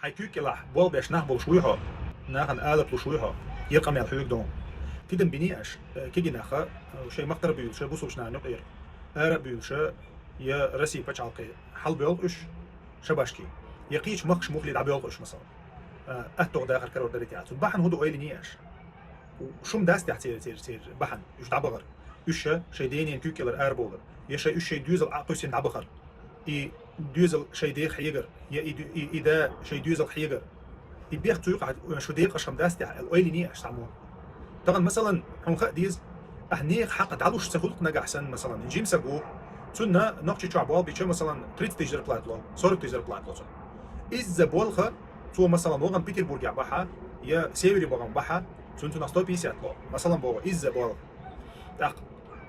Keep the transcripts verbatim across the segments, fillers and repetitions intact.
Хьай куьйга кӀелахь болх беш нах болуш вуй хьо? Нахана алапа луш вуй хьо? Ер къамел хьоьга догӀу. Тидам биний аш, э, кегий наха, э, шайн махкара буьйлуша, бусулбачу нахана юкъера, ара а буьйлуша, я Россия пачхьалкхе хьалабоьлху уьш шабашки, я кхечу махкаш мухли дӀабоьлху уьш, масала. Э, аттогӀа дахар карор дарий те а. Цунна бахьана хӀун ду, ойла йиний аш? Шуна дац техь церан, церан, церан бахьана уьш дӀабахар? Уьш шайн денен куьйга кӀелара арабовлар, я шайн, уьш шайн доьзал Ӏакхуьссина дӀабахар, и доьзал шайн деха хьегар, я и ду-, и, и да шайн доьзалх хьегар. И бех цу юкъахь шу декъашхам дац техь аьлла, ойла йиний аш цхьаммо? Тахана, масалан, хьуна хаа деза, ахь нехан хьакъ дӀалуш ца хуьлу-кх нагахь санна, масалан, жима саг ву, цунна Нохчийчохь болх бича, масалан, тридцать тысяч зарплата ло, сорок тысяч зарплата ло цунна. Изза болх цо, масалан, вахана Петербургехь бахьа, я севере бахана бахьа, цунна цунах сто пятьдесят ло, масалан, боху, изза болх. ТӀаккха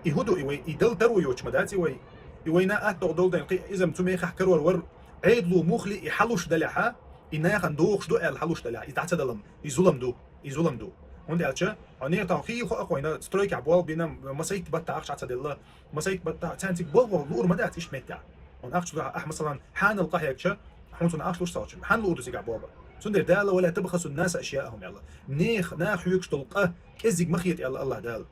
и хӀун ду, и вай, и дала таро йоцуш ма дац и вай? И вайна аттогӀа долу дайн кхин а иза-м цу мехахь карор вара, Ӏедало мухли и хьалуш далехьа, и нахана дохуш ду аьлла хьалуш далехьа, и дӀа ца далам, и зулам ду, и зулам ду. ХӀунда аьлча хьо нехан тахана хийла хо а хойна, стройкехь болх бина, масайтта баттахь ахча Ӏа ца делла, масайтта баттахь царна цига болх луур ма дац иштта меттехь. Хьуна ахча луьйхьа, ахь, масалан, хьанал къахьегча, хьуна цунна ахча луш ца волчу, хьанна луур ду цигахь болх? Цундела Дала: «Ва ла табхасун наса ашъяахум», аьлла. Нех, наха хьоьгуш долу къа кӀеззиг ма хета, аьлла АллахӀ Дала.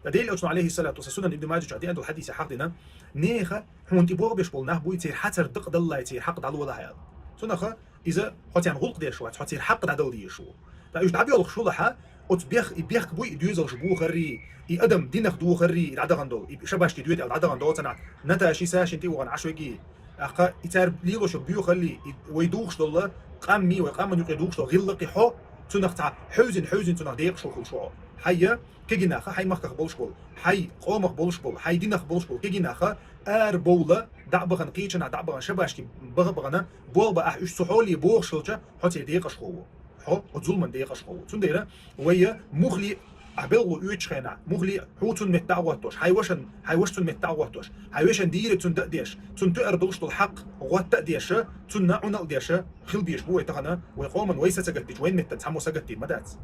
Ткъа Делан Элчано, алейхиссалату вассалам, Сунан Ибн Маджа чохь деана долу хьадисехь хьахдина: «Неха хьуна тӀе болх беш болу нах буй, церан хьацар дакъа даллалц церан хьакъ дӀалолахь», аьлла. Цунаха иза хьо царна гӀуллакх деш вац, хьо церан хьакъ дӀадала дезаш ву. Ткъа уьш дӀабоьлхуш хулахьа, оцу бех, и бехк буй, и доьзалш бохаррий, и адам динах дохаррий, и дӀадахана долу, и шабашки доьтӀел дӀадахана долу царна, Наташи, Сашин тӀе вахана Ӏаш вегий. ТӀаккха и цара лелош йолу боьхаллий, и вай духуш долу къаммий, вай къамман юкъе духуш долу гӀиллакхий, хьо цунах цхьа хьевзина, хьевзина цунах декъашхо хуьлуш ву хьо. Хьайя кегий наха, хьайн махках болуш болу, хьайн къомах болуш болу, хьайн динах болуш болу кегий наха арабовла, дӀа а бахана, кхечанхьа дӀа а бахана, шабашки баха а бахана, болх бан ахь уьш цу хьоле бохуш хилча, хьо церан декъашхо ву. Хьо оцу зуламан декъашхо ву. Цундела вай мухли ахь белхало оьцучу хенахь, мухли хьо цунна метта дӀа а гӀоттош, хьайн вашан, хьайн ваша цунна метта дӀа а гӀоттош, хьайн вешан дийриг цунна дан а деш, цунна тоьар долуш долу хьакъ гӀотта а деш, цунна Ӏуналла а деш, хила безаш бу вай тахана, вай къоман вай са ца гатдича, вайн меттан цхьаммо са гатдийр ма дац.